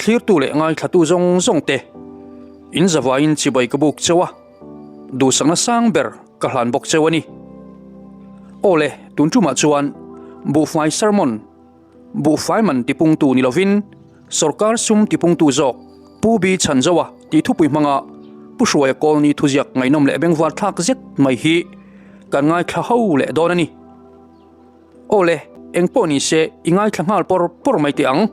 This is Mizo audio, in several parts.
Thlirtu leh ngaithlatu zawng zawng te in zavaiin chibai ka buk cheu a, duhsakna sang ber ka hlan bawk cheu a ni. Aw le, tun tumah chuan buhfai sermon, buhfai man tipungtu ni lovin sawrkar sum tipungtu zawk Pu Bi Chhanzoa tih thupui hmanga Pu Hruaia Kawlni thuziak ngaihnawm leh bengvar thlak zet mai hi kan ngaithla ho leh dawn a ni. Aw le, engpawh ni se i ngaithla nghal pawr pawr mai teh ang.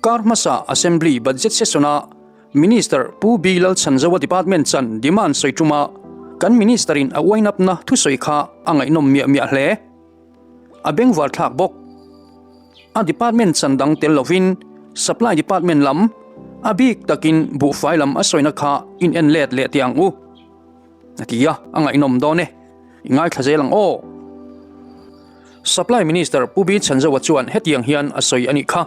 Kar hmasa Assembly Budget Session-a Minister Pu B Lalchhanzoa Department chan demand sawi tuma kan Minister-in a uainapna thusawi kha a ngaihnawm miah miah hle. A bengvar thlak bawk. A department chan dang tel lovin Supply Department lam a bik takin buhfai lam a sawina kha in en let leh teh ang u. A ti a, a ngaihnawm dawn e. I ngaithla zel ang aw. Supply Minister Pu B Chhanzoa chuan hetiang hian a sawi a nih kha.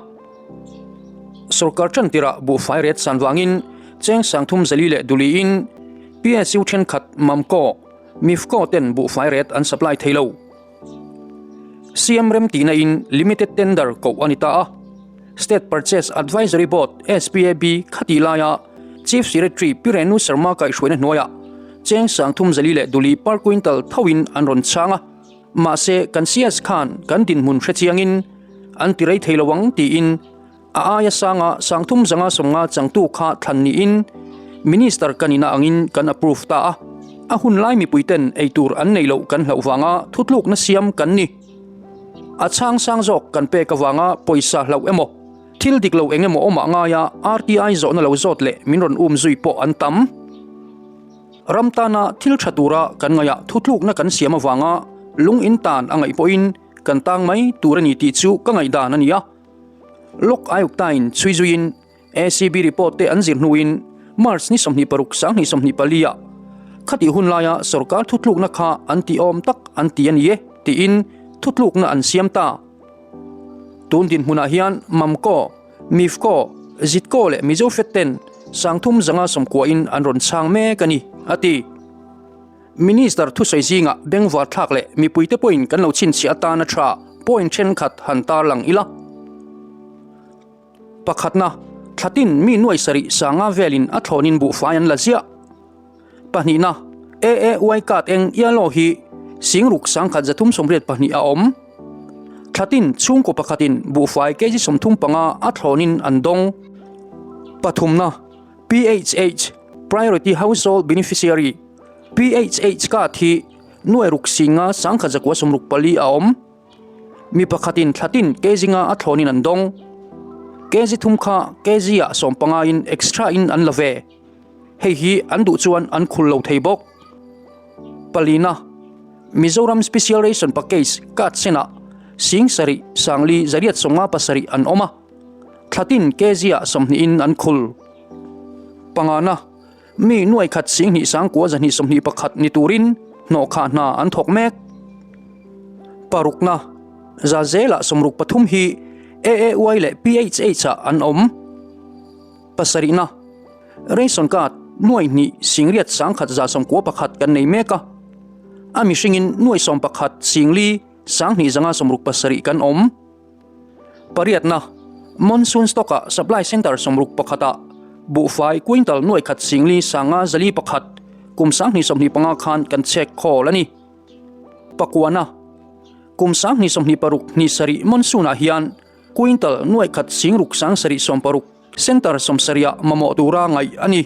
Sorkar tan tirah buhfai ret san vangin cheng sangthum zali leh duliin PSU thenkhat Mamco, Mifco ten buhfai ret an supply thei lo. CM rem tihna in limited tender koh a ni ta a. State Purchase Advisory Board, SPAB, khatih laia Chief Secretary Pi Renu Sharma kaihhruaina hnuaiah cheng sangthum zali leh duli per quintal thoin an rawn chhang a. Mahse, kan CS khan kan dinhmun hre chiangin an ti rei thei lo ang tiin a aia sanga sangthum zanga sawmnga changtu kha thlan niin Minister ka nihna angin kan approve ta a. A hun lai mipuiten eitur an neih loh kan hlauh vanga thutlukna siam kan ni. A chhang sang zawk kan pek avanga pawisa hlauh emaw, thil dik lo eng emaw awmah ngaia RTI zawhna lo zawt leh min rawn um zui pawh an tam. Ram tana thil tha tura kan ngaihah thutlukna kan siam avanga lung in tan a ngaih pawhin kan tang mai tur a ni tih chu ka ngaihdan a ni a. Lok Ayukta-in chhui zuiin ACB report te an zir hnuin March ni 26 2024 ah khatih hun laia sorkar thutlukna kha an tih awm tak an ti a ni e tiin thutlukna an siam ta. Tun dinhmunah hian Mamco, Mifco, Zitco leh Mizofed ten sangthum zanga sawmkuahin an rawn chhang mek a ni, a ti. Minister thusawi zingah bengvar thlak leh mipuite pawhin kan lo chhinchhiah atana tha point thenkhat han tarlang ila. Pakhatna, thlatin mi nuai sarih sanga velin a thlawnin buhfai an la ziah. Pahnihna, AAY card eng yellow hi singruk sangkhat 382 a awm. Thlatin chhungkaw pakhatin buhfai kg 35 a thlawnin an dawng. Pathumna, PHH, Priority Household Beneficiary, PHH card hi nuai ruk singa sangkhat 964 a awm. Mi pakhatin thlatin kg nga a thlawnin an dawng. Kg thum kha kg ah sawmpanga in extra in an la ve. Hei hi an duh chuan an khul lo thei bawk. Palina, Mizoram Special Ration Package card senah sing sarih sangli zariat sawmnga pasarih an awm a, thlatin kg ah 20 in an khul. Pangana, Mi nuai khat 10,000 sangkua 221 ni turin hnawhkhah hna an thawk mek. Parukna, za zelah 63 hi AAY leh PHH ah an awm. Pasarihna, Ration card nuai hnih singriat sangkhat za 91 kan nei mek a, a mihringin nuai 11 singli sanghnih zanga 67 kan awm. Pariatna, Monsoon stock-ah supply centre 61 ah buhfai quintal nuai khat singli sanga zali pakhat kum 2025 khan kan chhek khawl a ni. Pakuana, Kum 2026 ni sarih monsoon-ah hian quintal nuai khat singruk sang sarih sawmparuk centre 70 ah mamawh tura ngaih a ni.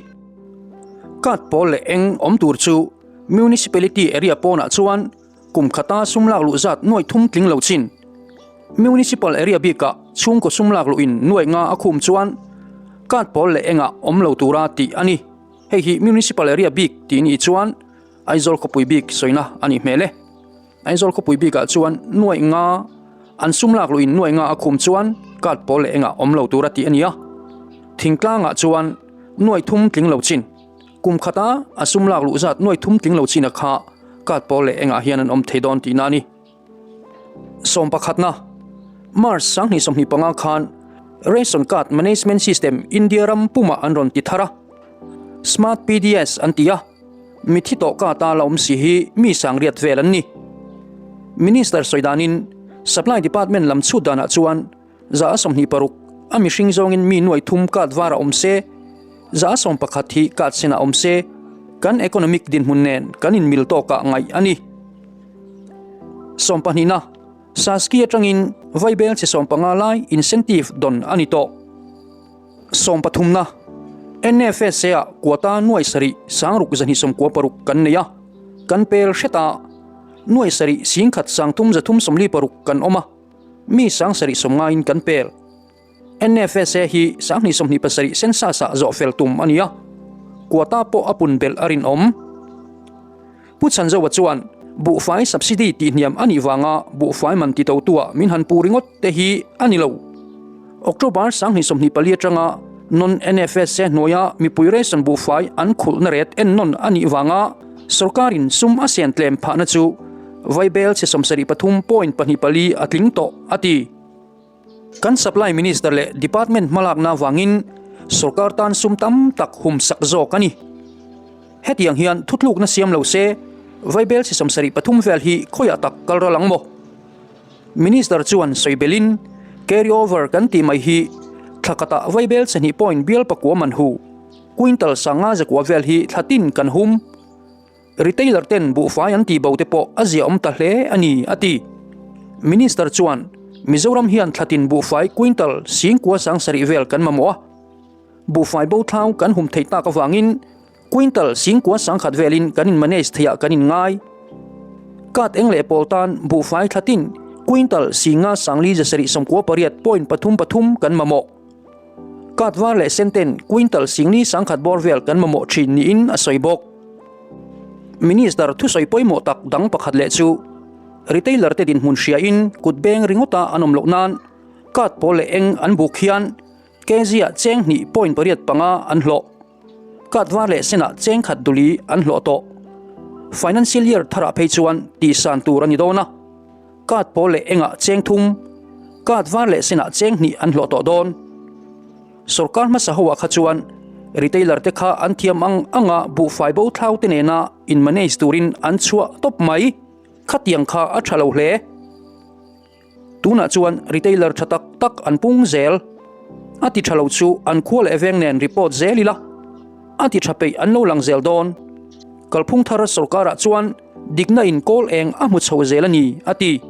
Card pawl leh eng awm tur chu municipality area pawnah chuan Kum khata sum lak luh zat nuai thum tling lo chin. Municipal area bikah chhungkaw sum lak luhin nuai nga a khum chuan card pawl leh engah awm lo tura tih a ni. Hei hi Municipal area bik tih nih chuan Aizawl khawpui bik sawina a nih hmel e. Aizawl khawpui bikah chuan nuai nga an sum lak luhin nuai nga a khum chuan card pawl leh engah awm lo tura tih a ni a. Thingtlangah chuan nuai thum tling lo chin. Kum khata a sum lak luh zat nuai thum tling lo chin a kha card pawl leh engah hian an awm thei dawn tihna a ni. Sawm pakhatna, March 2025 khan Ration Card Management System India ram pumah an rawn ti thar a, Smart PDS an ti a, mithi tawh card a la awm si hi mi sangriat vel an ni. Minister sawi danin Supply Department lam chhut danah chuan Za a 26. a mihring zawngin mi nuai thum card varah awm se, 11% hi card senah awm se, kan economic dinhmun nen kan inmil tawkah ngaih a ni. Sawmpahnihna, Saski atangin vaibel chi 15 lai incentive dawn a ni tawh. Sawmpathumna, NFSA-ah quota nuai sarih sangruk zahnih sawmkua paruk kan nei a, kan pel hret a, nuai sarih singkhat sangthum zathum sawmli paruk kan awm a, mi sang sarih sawm ngaiin kan pel. NFSA hi 2027 census-ah zawh fel tum a ni a, quota pawh a pun belh a rinawm. Pu Chhanzoa chuan, Buhfai subsidy tihhniam a nih vanga buhfai man titotua min han pu ringawt te hi a ni lo. October 2024 atanga non-NFSA hnuaia mipui ration buhfai an khulhna ret ennawn a nih vanga sorkarin sum a sian tlem phahna chu vaibel chhe 73.24 a tling tawh, a ti. Kan Supply Minister leh Department hmalakna avangin sorkar tan sum tam tak hum sak zawk a ni. Hetiang hian thutlukna siam lo se, vaibel chi 73 vel hi khawiah tak kal ral ang maw? Minister chuan sawi belin, Carry over kan tih mai hi thla khatah vaibel chi hnih point bial pakua man hu, quintal sanga zakua vel hi thla tin kan hum. Retailer ten buhfai an tih bo te pawh a ziahawm ta hle a ni, a ti. Minister chuan, Mizoram hian thlatin buhfai quintal singkua sangsarih vel kan mamawh a. Buhfai bo thlau kan hum theih tak avangin quintal singkua sangkhat velin kan in manage theihah kan in ngai. Card eng leh pawl tan buhfai thlatin quintal singa sangli zasarih sawmkua pariat point pathum pathum kan mamawh. Card var leh sen ten quintal singli sangkhat bawr vel kan mamawh thin niin a sawi bawk. Minister thusawi pawimawh tak dang pakhat leh chu retailer te dinhmun hriain kut beng ringawta an awm loh nan card pawl leh eng an buk hian kg ah cheng hnih point pariat panga an hlawh. Card var leh senah cheng khat duli an hlawh tawh. Financial year tharah phei chuan tihsan tur a ni dawn a. Card pawl leh engah cheng thum, card var leh senah cheng hnih an hlawh tawh dawn. Sorkar hmasa hoah kha chuan retailer te kha an thiam ang anga buhfai bo thlau te nena in manage turin an chhuah tawp mai. Khatiang kha a tha lo hle. Tunah chuan retailer tha tak tak an pung zel. A ti tha lo chu an khua leh veng nen report zel ila, a ti tha peih an lo lang zel dawn. Kalphung thar sorkarah chuan dikna in kawl eng a hmu chho zel a ni, a ti.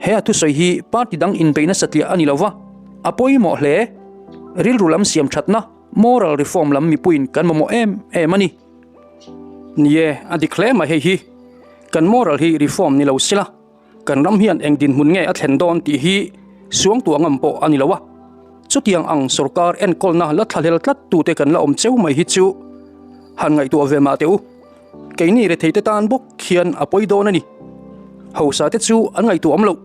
He a thusawi hi party dang inbeihna satliah a ni lo va, a pawimawh hle. Rilru lam siam thatna, moral reform lam mipuiin kan mamawh em em a ni. Ni e, a dik hle mai hei hi. Kan moral hi reform ni lo sila. Kan ram hian eng dinhmun nge a thlen dawn tih hi suangtuah ngam pawh a ni lo a. Chutiang ang sorkar enkawlna la thlahlel tlat tute kan la awm cheu mai hi chu han ngaihtuah ve mah teh u. Keini retheite tan bawk hian a pawi dawn a ni. Hausa te chu an ngaihtuah awm loh.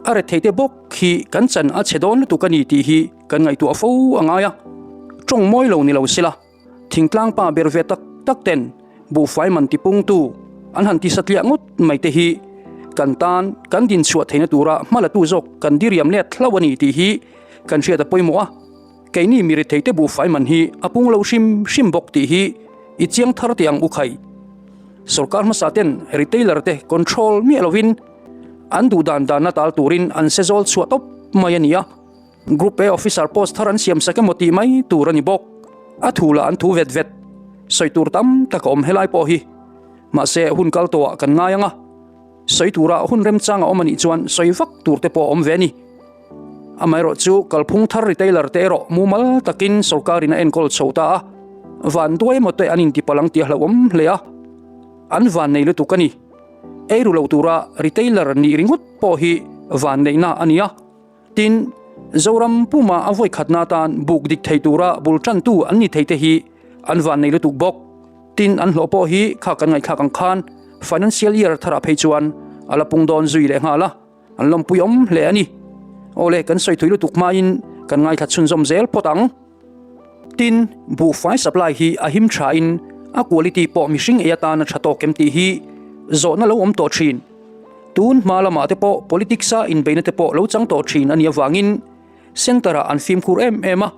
A retheite bawk hi kan chan a chhe dawn lutuk a ni tih hi kan ngaihtuah fo a ngai a. Tawng mawi lo ni lo sela. Thingtlang pa ber ve tak tak ten buhfai man tipungtu an han tisatliah ngawt mai te hi kan tan kan dinchhuah theihna tura hma latu zawk kan diriam let hlauh a ni tih hi kan hriat a pawimawh a. Keini mi retheite buhfai man hi a pung lo hrim hrim bawk tih hi i chiang thar teh ang u khai. Sorkar hmasa ten retailer te control miah lovin an duh dan danna tal turin an se zawl chhuah tawp mai a ni a. Group A officer post thar an siam sak emaw tih mai tur a ni bawk. A thu lah an thu vet vet. Sawi tur tam tak a awm helai pawh hi. Mahse hun kal tawhah kan ngai ang a. Sawi tura hun remchang a awm a nih chuan sawi vak tur te pawh a awm ve a ni. Amaherawh chu kalphung thar retailer te erawh mumal takin sorkarin a enkawl chho ta a. Van duai emaw te an intipalh ang tih a hlauhawm hle a. An van nei lutuk a ni. Eiru lo tura retailer nih ringawt pawh hi van neihna a ni a. Tin, Zoram puma a vawikhatna atan buk dik thei tura bul tantu an ni theite hi an vannei lutuk bawk. Tin, an hlawh pawh hi kha kan ngaihthlak ang khan financial year tharah phei chuan a la pung dawn zui leh nghal a, an lawmpui awm hle a ni. Awle, kan sawi thui lutuk hmain kan ngaithla chhunzawm zel phawt ang. Tin, buhfai supply hi a him thain a quality pawh mihring ei atan a tha tawk em tih hi zawhna lo awm tawh thin. Tun hma lamah te pawh politics a inbeihna te pawh lo chang tawh thin a nih avangin centre ah an fimkhur em em a.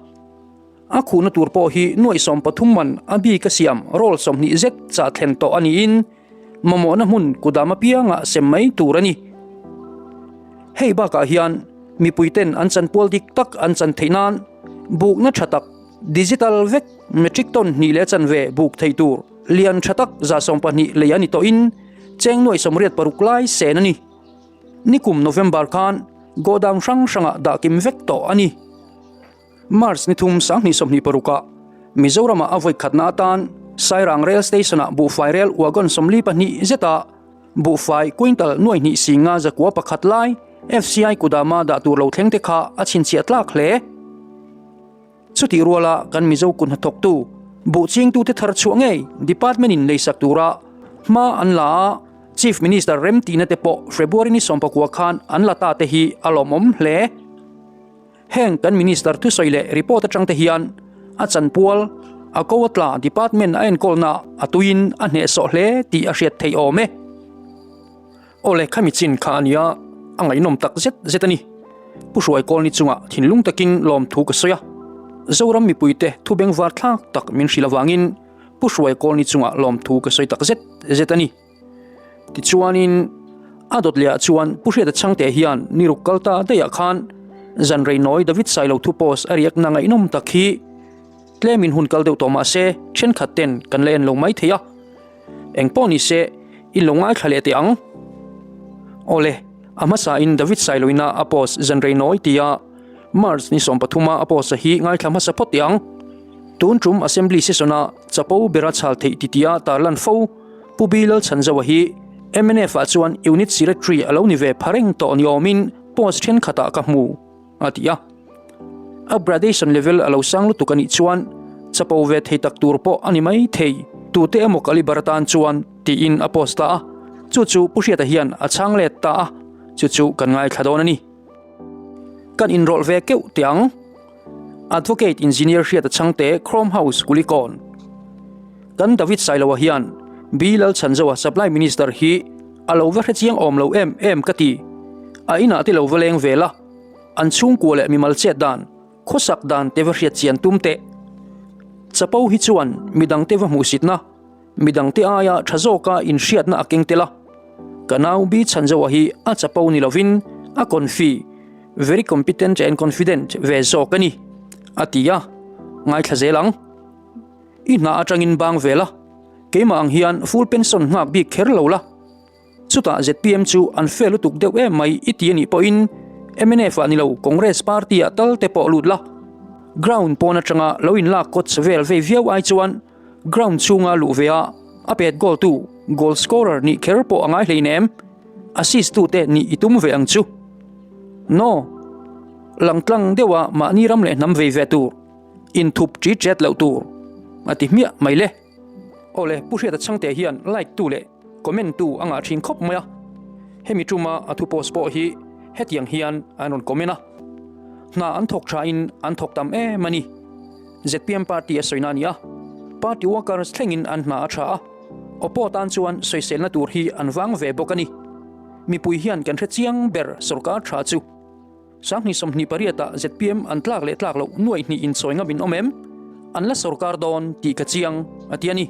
A khuhna tur pawh hi nuaih 13 man a bik a siam roll 20 zet chah thlen tawh a niin mamawhna hmun kudam apiangah sem mai tur a ni. Hei bakah hian. Mipuiten an chanpual dik tak an chan theih nan bukna tha tak, digital vek metric ton hnih leh chanve buk thei tur lian tha tak 12% lei a ni tawhin cheng nuai 86 lai sen a ni. Nikum November khan godown hrang hrangah dah kim vek tawh a ni. March ni thum 2026 ah Mizoramah a vawi khatna atan Sairang Rail Station-ah buhfai rel wagon 42 zeta buhfai quintal nuai hnih singa zakua pakhat lai FCI kudama dah tur lo thleng te kha a chhinchhiah tlak hle. Chutih ruala kan Mizo kut hnathawktu buh chingtute thar chhuah ngei department-in leisak tura hma an la a, Chief Minister remtihna te pawh February ni 19 khan an la ta te hi a lawmawm hle. Heng kan Minister thusawi leh report atang te hian a chanpual, a ko a tla department a enkawlna a tuiin a hnehsawh hle tih a hriat theih awm e. Awle khami chin kha a nia, a ngaihnawm tak zet zet a ni. Pu Hruai Kawlni chungah thinlung takin lawmthu ka sawi a, Zoram mipuite thu bengvar thlak tak min hrilh avangin Pu Hruai Kawlni chungah lawmthu ka sawi tak zet zet a ni. Tichuanin, a dawt lehah chuan Pu Hriata Chhangte hian ni ruk kal ta daihah khan zan rei nawi David Sailo thu post a riakna ngaihnawm tak hi tlemin hun kal deuh tawh mah se thenkhat ten kan la en lo mai thei a. Eng pawh ni se, in lo ngaithla leh teh ang. Awle, a hmasain David Sailoina a post zan rei nawi tia March ni 13 a post a hi ngaithla hmasa phawt teh ang. Tun tum Assembly session-a chapo bera chhal theih titia tarlan fo Pu Bi Lalchhanzoa hi mnf ah chuan Unit Secretary a lo ni ve pha reng tawh ni awmin post thenkhatah ka hmu, a ti a. Upgradation level a lo sang lutuk a nih chuan chapo ve thei tak tur pawh a ni mai thei, tute emaw caliber atan chuan tiin a post ta a, chu chu Pu Hriata hian a chhang let ta a, chu chu kan ngaithla dawn a ni. Kan inrawlh ve keuh teh ang. Advocate Engineer Hriata Chhangte Chrome House Kulikawn. Kan David Sailoa hian B Lalchhanzoa Supply Minister hi a lo va hrechiang awm lo em em ka ti. A inah te lo va leng ve la, an chhungkua leh mimal chet dan, khawsak dan te va hriat chian tum teh. Chapo hi chuan midangte va hmuhsitna, Midangte aia tha zawka inhriatna a keng tel a, ka nau Bi Chhanzoa hi a chapo ni lovin a confi, very competent and confident, ve zawk a ni, a ti a, ngaithla zel ang. I hna atangin bang ve la, keimah ang hian full pension nghak bik kher lo la. Chutah zpm chu an fair lutuk deuh em mai i ti a nih pawhin mnf ah ni lo Congress party ah tal te pawh lut la. Ground pawn atanga lo inlak kawt vel vei viau ai chuan ground chhunga luh ve a a pet goal tu goal scorer nih kher pawh a ngai hleinem. Assist tu te nih i tum ve ang chu. No. Langtlang deuha mahni ram leh hnam vei ve tur, inthup ṭi ṭet loh tur a ti hmiah mai le. Awle Pu Hriata Chhangte hian like tu leh comment tu a ngah thin khawp mai a, hemi tuma a thu post pawh hi hetiang hian an rawn comment a, hna an thawk tha in an thawk tam em a ni. Zpm party a sawina a ni a, party workers thlengin an hna a tha a, Oppo tan chuan sawiselna tur hi an vang ve bawk a ni. Mipui hian kan hre chiang ber sorkar tha chu. 2028 ah zpm an tlak leh tlak loh nuaih hnih inchawi ngam in awm em? An la sorkar dawn tih ka chiang, a ti a ni.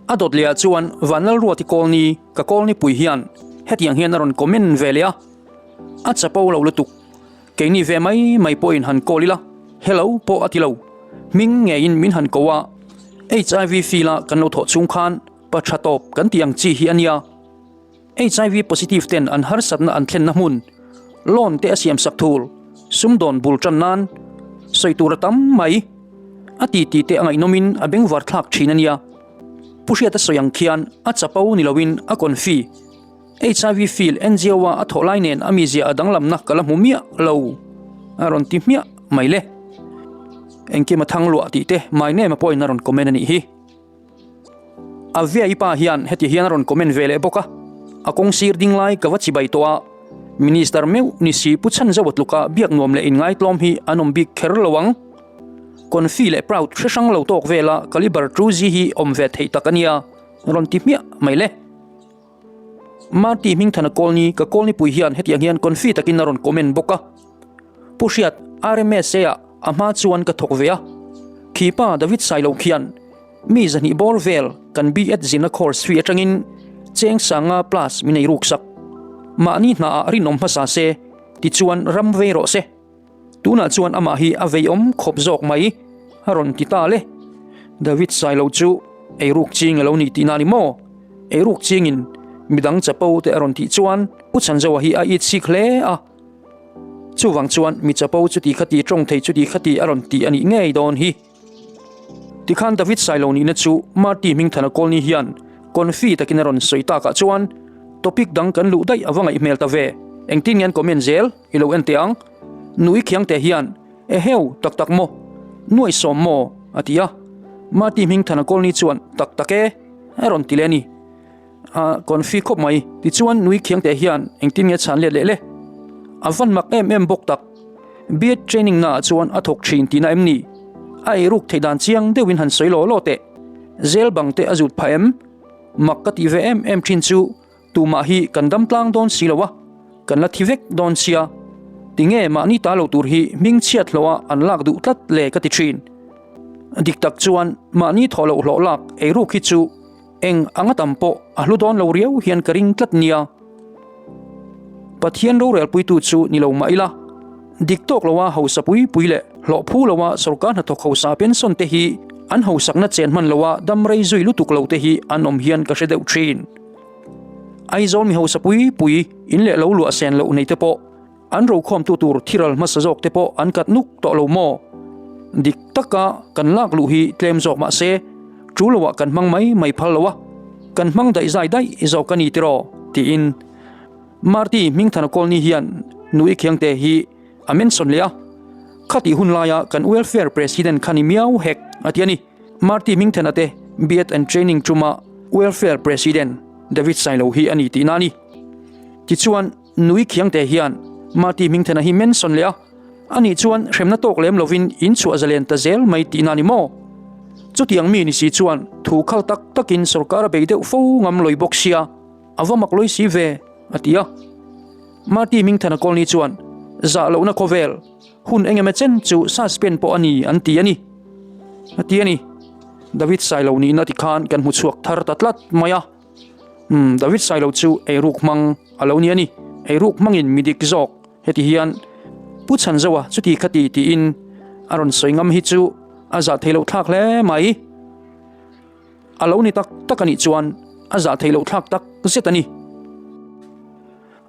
A dawt leh ah chuan Vanlalruati Kawlni, ka Kawlni pui hian hetiang hian a rawn comment ve leh a, A chapo lo lutuk, keini ve mai mai pawhin han call ila, hello pawh a ti lo, hming ngeiin min han ko a, HIV field a kan lo thawh chhung khan pa tha tawp kan tih ang chi hi a nia. HIV positive ten an harsatna an thlenna hmun, loan te a siamsak thul, sumdawn bul tan nan sawi tur a tam mai. A titi te a ngaihnawmin a bengvar thlak thin a nia. Pu Hriata sawi ang khian a chapo ni loin a confi. HIV field NGO a a thawh lai nen a mizia a danglamna ka la hmu miah lo a rawn ti hmiah mai le. Engkim a thang luah tih te my name a pawhin a rawn comment a nih hi. A viai pa hian heti hian a rawn comment ve leh bawk a, a kawng sir ding lai ka va chibai tawh a, Minister meuh ni si Pu Chhanzoa tluka biak nuam leh inngaitlawm hi an awm bik kher lo ang. Confi leh proud hre hrang lo tawk vela caliber Truzy hi awm ve theih tak a nia, rawn ti hmiah mai le. Marty Hmingthana Kawlni ka Kawlnipui hian hetiang hian confi takin a rawn comment bawk a, Pu Hriat, RMSA ah a hma chuan ka thawk ve a, khi pa David Sailo khian mi zahnih bawr vel kan B.Ed zirna course fee atangin cheng sanga plus min ei ruk sak. Mahni hnaah rinawm hmasa se. Tichuan ram vei rawh se. Tunah chuan amah hi a veiawm khawp zawk mai, a rawn ti ta le. David Sailo chu eiruk ching a lo nih tihna a ni maw? Eiruk chingin midang chapo te a rawn tih chuan Pu Chhanzoa hi a itsik hle a. Chuvang chuan mi chapo chuti khati tawng thei chuti khati a rawn ti a nih ngei dawn hi. Tikhan David Sailo nihna chu Marty Hmingthana Kawlni hian confi takin a rawn sawi takah chuan topic dang kan luh daih a va ngaih hmel ta ve. Engtin nge an comment zel i lo en teh ang. Nui Khiangte hian Eheu, tak tak maw? Nuaisawm maw? a ti a. Marty Hmingthana Kawlni chuan Tak tak e, a rawn ti leh a ni. A confi khawp mai. Tichuan nui khiangte hian engtin nge chhan let leh le? A van mak em em bawk tak. B.Ed training naah chuan a thawk thin tihna em ni? A eiruk theih dan chiang deuhin han sawi law law teh. Zel bang te a zut phah em? Mak ka tih ve em em thin chu tumah hi kan dam tlang dawn si lo a, kan la thi vek dawn sia. Tinge mahni ta lo tur hi hming chhiat hlawh a an lak duh tlat le ka ti thin. Dik tak chuan mahni thawh loh hlawh lak eiruk hi chu Eng anga tam pawh a hlu dawn lo riau hian ka ring tlat nia. Pathian rorelpuitu chu ni lo mah ila, dik tawk loa hausa pui pui leh hlawh phu loa sorkar hnathawk hausa pension te hi an hausakna chen hman loa dam rei zui lutuk lo te hi an awm hian ka hre deuh thin. Aizawl mi hausa pui pui in leh lo luah sen loh nei te pawh An rokhawmtu tur thiral hmasa zawk te pawh an kat nuk tawh lo maw? Dik taka kan lak luh hi tlem zawk mah se, ṭu loah kan hmang mai mai phal lo a, kan hmang daih zai daih zawk a ni tiraw? tiin Marty Hmingthana Kawlni hian Nui Khiangte hi a mention leh a, Khatih hun laia kan Welfare President kha ni miau hek a ti a ni. Marty Hmingthana te Beat and Training ṭuma Welfare President David Sailo hi a ni tihna a ni. Tichuan. Nui Khiangte hian Marty Hmingthena hi mention leh a, ani chuan hremna tawk lem lovin in chhuah zalen ta zel mai tihna a ni maw? Chutiang mi ni si chuan thu khal tak takin sorkar a bei deuh fo ngam lawi bawk sia, a va mak lawi si ve, a ti a. Marty Hmingthena Colney chuan zah lohna khawvel hun eng emaw chen chu suspend pawh a ni an ti a ni, a ti a ni. David Sailo nihna tikhan kan hmu chhuak thar ta tlat mai a. Umm David Sailo chu eiruk hmang a lo ni a ni. Eiruk hmangin mi dik zawk heti hian Pu Chhanzoa chuti khati tiin a rawn sawi ngam hi chu a zah theih loh thlak hle mai. A lo ni tak tak a nih chuan a zah theih loh thlak tak zet a ni.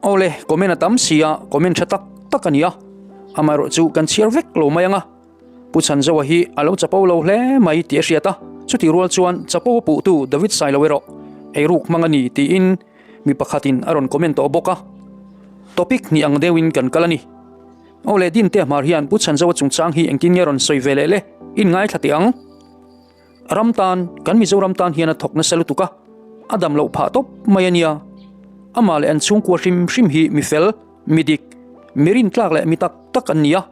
Awle, comment a tam si a, comment tha tak tak a ni a. Amaherawhchu chu kan chhiar vek lo mai ang a. Pu Chhanzoa hi a lo chapo lo hle mai tih a hriat a, chutih rual chuan chapo a puhtu David Sailo erawh eiruk hmang a ni tiin mi pakhatin a rawn comment tawh bawk a. Topic hnih ang deuhin kan kal a ni. Aw leh Dinte Hmar hian Pu Chhanzoa chungchang hi engtin nge rawn sawi ve leh le? In ngaithla teh ang. Ram tan, kan Mizoram tan hian a thawk nasa lutuk a, a dam loh phah tawp mai a nia. Amah leh an chhungkua hrim hrim hi mi fel, mi dik, mi rintlak leh mi tak tak an ni a.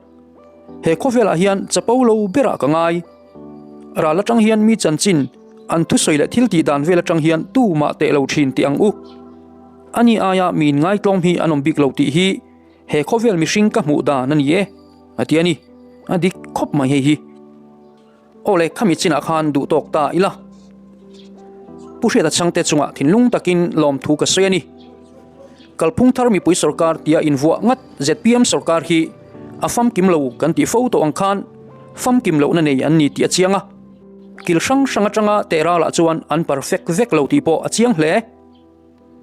He khawvelah hian chapo lo berah ka ngai. Ral atang hian mi chanchin, an thusawi leh thil tih dan vel atang hian tumah teh lo thin tih ang u. Ani aia mi inngaitlawm hi an awm bik lo tih hi he khawvel mihring ka hmuh dan a ni e, a ti a ni. A dik khawp mai hei hi. Aw le, khami chinah khan duh tawk ta ila. Pu Hriata chhangte chungah thinlung takin lawmthu ka sawi a ni. Kalphung thar mipui sorkar tia invuah ngat zpm sorkar hi a famkim lo kan tih fo tawh ang khan famkim lohna nei an ni tih a chiang a. Kil hrang hrang atanga teh ralah chuan an perfect vek lo tih pawh a chiang hle.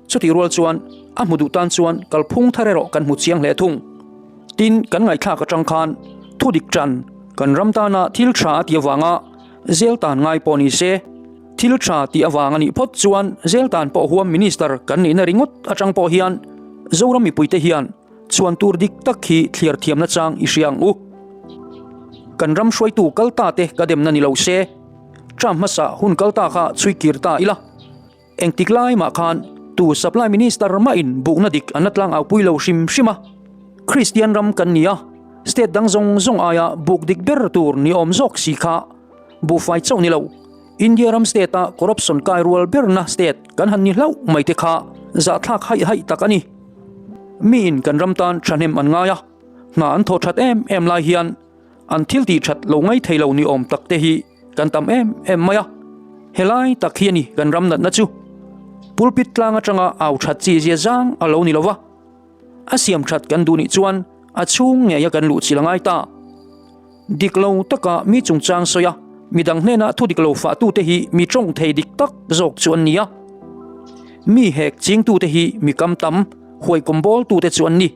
Chutih rual chuan a hmu duh tan chuan kalphung thar erawh kan hmu chiang hle thung. Tin, kan ngaihthlak atang khan thu dik tan kan ram tana thil tha a tih avanga zel tan ngai pawh ni se, thil tha tih avang a nih phawt chuan zel tan pawh huam Minister kan nihna ringawt atang pawh hian Zoram mipuite hian chhuan tur dik tak hi thliar thiamna chang i hria ang u. Kan ram hruaitu kal ta te ka demna ni lo se, term hmasa hun kal ta kha chhui kir ta ila. Engtik lai mah khan tu Supply Minister mahin bukna dik an la tlang au pui lo hrim hrim a. Kristian ram kan ni a, state dang zawng zawng aia buk dik ber tur ni awm zawk si kha buhfai chauh ni lo. India ram state a corruption kai rual berna state kan han ni hlauh mai te kha zahthlak haih haih tak a ni. Miin kan ram tan thahnem an ngai a, hna an thaw that em em lai hian an thil tih that lo ngai thei lo ni awm tak te hi Kan tam em em mai a, helai tak hi a ni kan ram natna chu. Pulpit tlang atanga au that chi zia zang a lo ni lo va. A siam that kan duh nih chuan a chhung ngeia kan luh chilh a ngai ta. Dik lo taka mi chungchang sawi a, midang hnena thu dik lo fahtute hi mi tawng thei dik tak zawk chu an ni a. Mi hek chingtute hi mi kam tam, huaikawm bawltute chu an ni.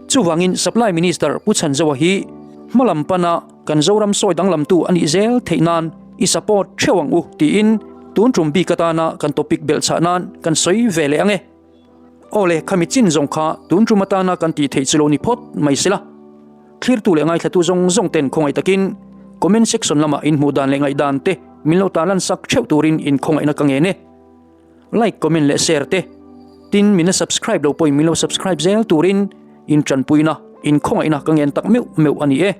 Chuvangin Supply Minister Pu Chhanzoa hi hmalam pana kan Zoram sawi danglamtu a nih zel theih nan i support theuh ang u tiin tun tum bik atana kan topic belhchhah nan kan sawi ve leh ang e. Aw le, khami chin zawng kha tun tum atana kan tih theih chu lo ni phawt mai sela. Thlirtu leh ngaithlatu zawng zawng ten khawngaih takin comment section lamah in hmuh dan leh ngaihdan te min lo tarlan sak theuh turin in khawngaihna ka ngen e. Like, comment leh share te. Tin, min la subscribe lo pawhin min lo subscribe zel turin in tanpuina, in khawngaihna ka ngen tak meuh meuh a ni e.